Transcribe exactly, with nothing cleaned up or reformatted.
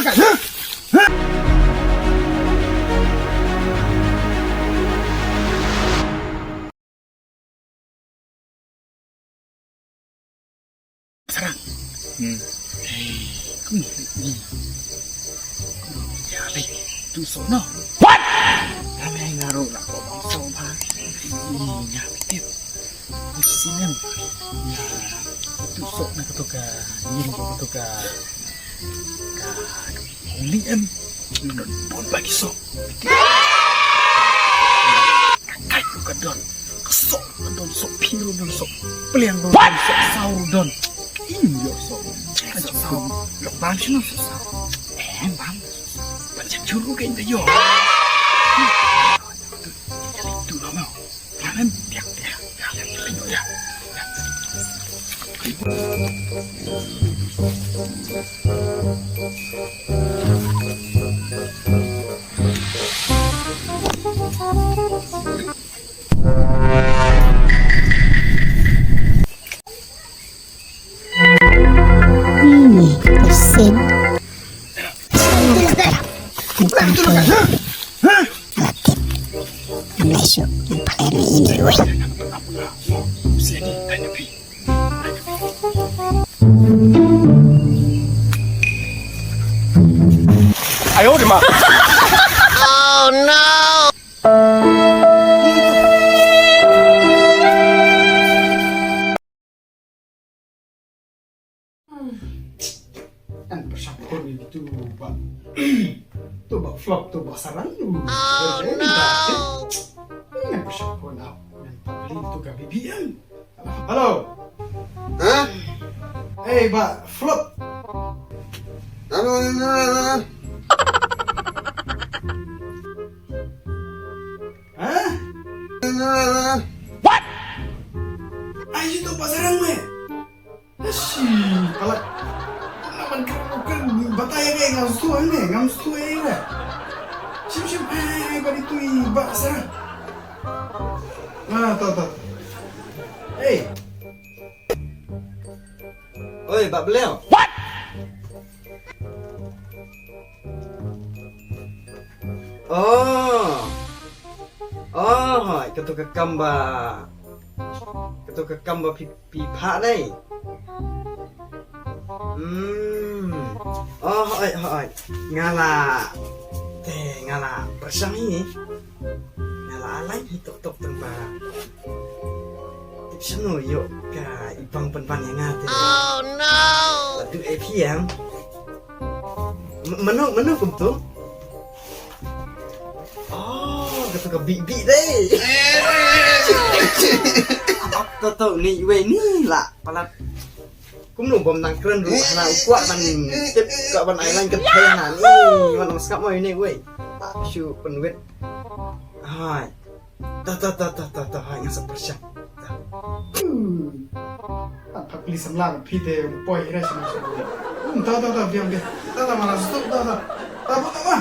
Sarang. Hmm. Hey, kum ni. Kum ni ya le. Tu so no. What? Kami nga ro la ko bang so ba. Ni nya bitit. Ni sinem. Ya. Tu so na ketu ka. Ni ketu ka. Ka. Ni em. Don bun bagi so. Ka kai ka don. Ka so ka don so phi don so. Pliang don so saw don. Ing yo so. So saw. Lo bam sino so saw. Eh bam. Ban cek juru ka inda yo. Tu lo mau. Jangan tiak tiak. Jangan tiak tiak. Ini, kesian. Kesian, kesian. Kesian, kesian. Alah, Tim. Ngam lah issue. Ngam pale ni ini, weh. Ayo, Dima. Oh, no. Kan pyrshang khun ïa kitu ba, tu ba Flop, tu ba Sarang, tu. Oh, no. Kan pyrshang khun ap, kan pyrshang tu ka B B M. Hello. Hah? Hey, ba Flop. Hello, hello, hello. Hah? What? Ai, ito pa sarang me. Ashi, palat. Naman ka ko kan bata ya ke ngam stu ne, ngam stu e ne. Shim shim ai ai ai ba itu i ba sarang. Ah, to to. Hey. Oi, ba beliau. What? Oh. Oh, hoi, kato ka kam ba. Kato ka kam ba phi, phi phah dei. Hmm. Oh, hoi, hoi. Nga la. Te, nga la pyrshang hi. Nga la alai hi tok tok tang ba. Tip shano ïoh ka i bang pynban ïa nga te. Oh no. La duh ei phi em. M-, mano, mano kumtu? Oh, kato ka bih bih dei. To to ni wei ni la palat. Kumno bom nang kren ruh hana u kwah ban tip ka ban ai lang ka thei hana ni. Wan ong skap mo ini wei. Shu pynwit. Hai. Ta ta ta ta ta ta hai nga sa pyrshang. Ta. Hmm. Apa pli samla phi te poi hira sima sima. Hmm, ta ta ta biang biang. Ta ta mana stop ta ta. Ta ta ta.